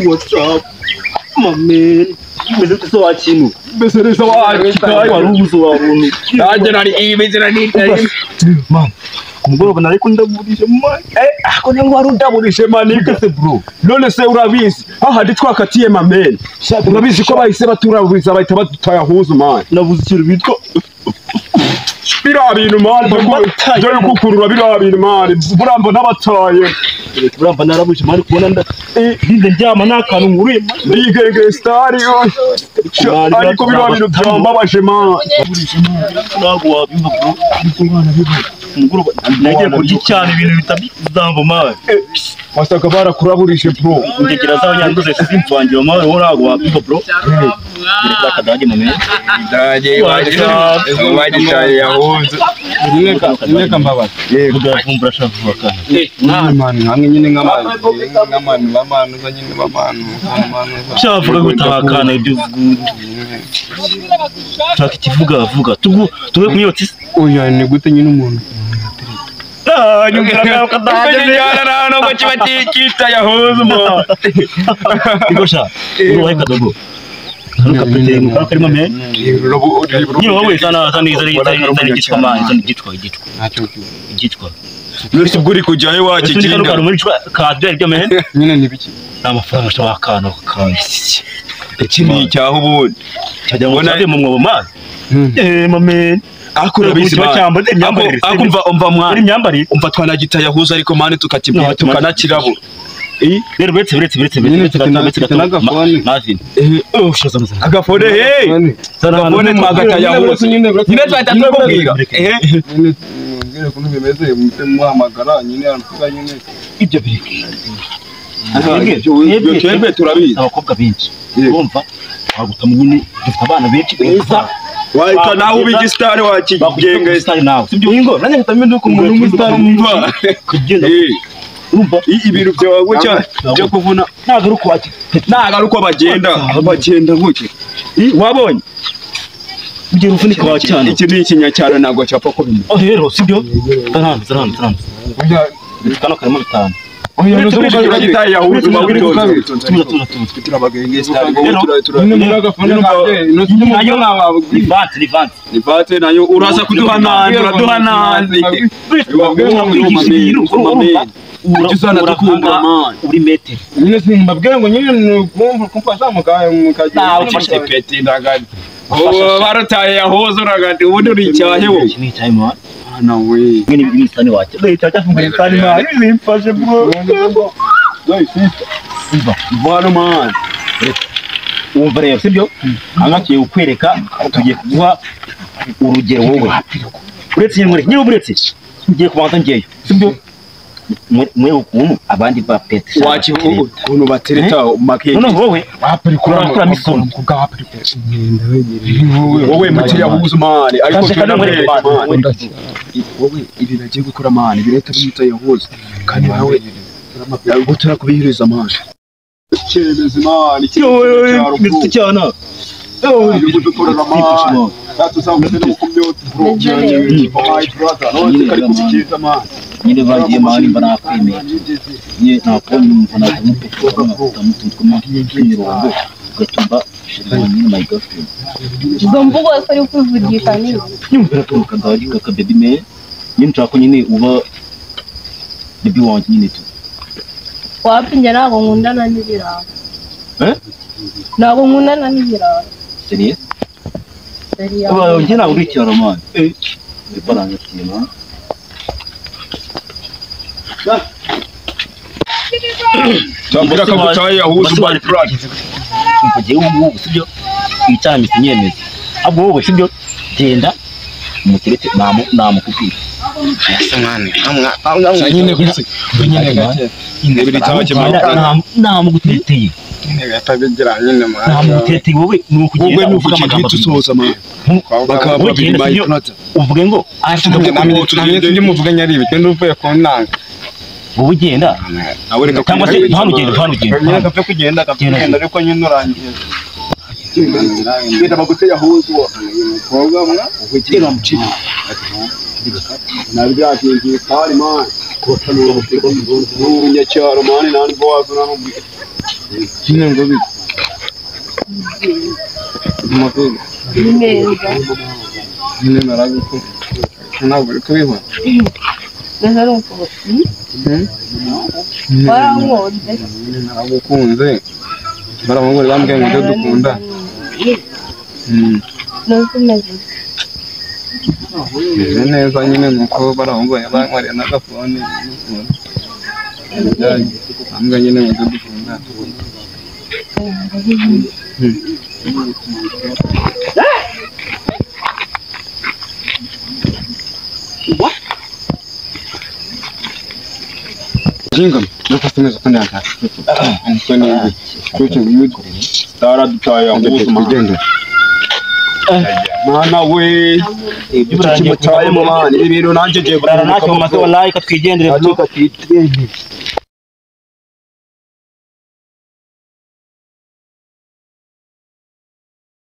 What's up mame meze ute se wakintu mbese neza wakigaye wari ubuze wabuntu nanjye nari imeze nari man ku mugoroba nari kundaburisha man ako ntabwo wari undaburishe maniga se bro none se urabizi hahandi twakatiye mamene urabizi ko bahise baturaburiza bahita badutayahuza man nabuze ikintu bitwa biriya bintu man byo gukurura biriya bintu man buramba n'abataye buramba narabuje man kubona nda ndinde ndyama nta kantu nkuruye nigenge star ariko biriya bintu byambabaje man ntabwo wabyumva bro umugoroba nagiye kurya cyane ibintu bitabizamba man wasaga barakuraburije bro ingegera zaho nyanduze zimvangira man wowe ntabwo wabyumva bro akadage mame idage wagishaye yahuze nimeka mbabaza yego vumbura shavuga kandi man hamwe nyine nk'abantu b'abantu nyine b'abantu shavuga gutahakana ibyo shaka ikivuga vuga tugu tuwe kumyotsi oya ni gute nyine umuntu igosha uruhaye kadogo nyine wowe sana sana igitwa man sana igitwa igitwa none ubwo uri kujyayo wakiginga kadwe ibyo men nyine ni biki amafaranga ashobora akana kashi iki ni icyaho ubundi cyajya ngo cyade mu mwobo man mame ariko urabizi man akumva umva mwana imyambarire umva twanagita yahuza ariko man tukakibwira tukanakirabura rero uretse Marvin agafone hey agafone twagata yahuza nyine twahita tukubwira nyine ukuntu bimeze muhamagara nyine aravuga nyine ibyo biri ibyo twebwe turabizi abakobwa benshi urumva twagutamo nyine dufite abana benshi beza wahita nawe uba igisitari wakigenga sitari nawe sibyo ingo nanjye mpita menya ko umuntu w'umusitari umva kugenda urumva ibintu byawe gutya byo kuvuna ntabwo ari uko ntabwo ari uko bagenda bagenda gutya wabonye ugera uvunika wa cyane iki ni ikinyacyaro ntabwo cyapfa ko bimeze oh rero sibyo tarande kano karimo bitanu nayo uraza kuduha nandi uraduha nandi uri metero nyine simbabwira ngo nyine nukumva kumfasha mukagenda peti ndagati barutaye yahuza uragati ubundi uri icyahe wowe ni icyahe mwana na we nyine ibi ni wacyo cyafungura isani mwana bimfashe bro Simba vano man umva rero sibyo hanga tugiye kukwereka tugiye kuguha urugero wowe uretse nyine uretse ngiye kubanza ngeyo sibyo mwe ukuntu abandi ba peti wachi ukuntu batereta makeke none wowe urakura misono wowe muti yahuza mani ariko wowe ibi bagiye gukora mani bireta bimuta yahuza kandi nawe gutera kubihiriza mani cyemeza mani cyane cyane nyine bagiye mani mba nakwemeye nyine nakubonye numva nakumupeta imirongo ugatumba nyine my girlfriend izo mvugo zose uri kwivugisha ni nyumvira turuka ndagika ka baby me nyine nshaka nyine uba baby wanjye nyine tu wapi njye ntabwo nkundana n'ibirara ntabwo nkundana n'ibirara seriye njye ntabwo uri ikiraro mani baranga kintu Tambira kagutaye yahuza my brother. Umva ubu sibyo icyaha mise nyemeza. Ahubwo wowe sibyo genda umuterete namukubwira. Asa mwana amwa nyine gusa nyine gake indebere cyake namuguteteye. Nyine gatabigira nyine mwana. Namuguteteye wowe ni ukugenda wowe ni ukugenda usohoza mwana. Bakaba babiri my brother. Uvuge ngo namye muvuga nyari ibyo nduvuye ku nanga. Wowe ugenda cyangwa se ntanugende nyine kapfe kugenda ariko nyine urangiye genda bagute yahuza umukobwa mwa ugenda mucika Nabyakingiye kari man. N'umunyacyaro man ntabwo wazana n'ubwo. Nyine ngo bite. Amakuru. Ni meza. Nyine narabikora. Ntabwo uri kubibona. Meza ni uko. Warankunze. Nyine naragukunze. Barabangore bambwiye ngo ibyo dukunda. Nuko umeze. Meze neza nyine nuko barabangore bankoreye n'agafone. Bambwiye nyine ngo ibyo dukunda. Jinga, nafashe kandi Mana we ibyo kimutaye mu mana ibintu nanjye ngiye burara ntacyo mumaze wallahi katwigendere. Ntacyo katwigendere.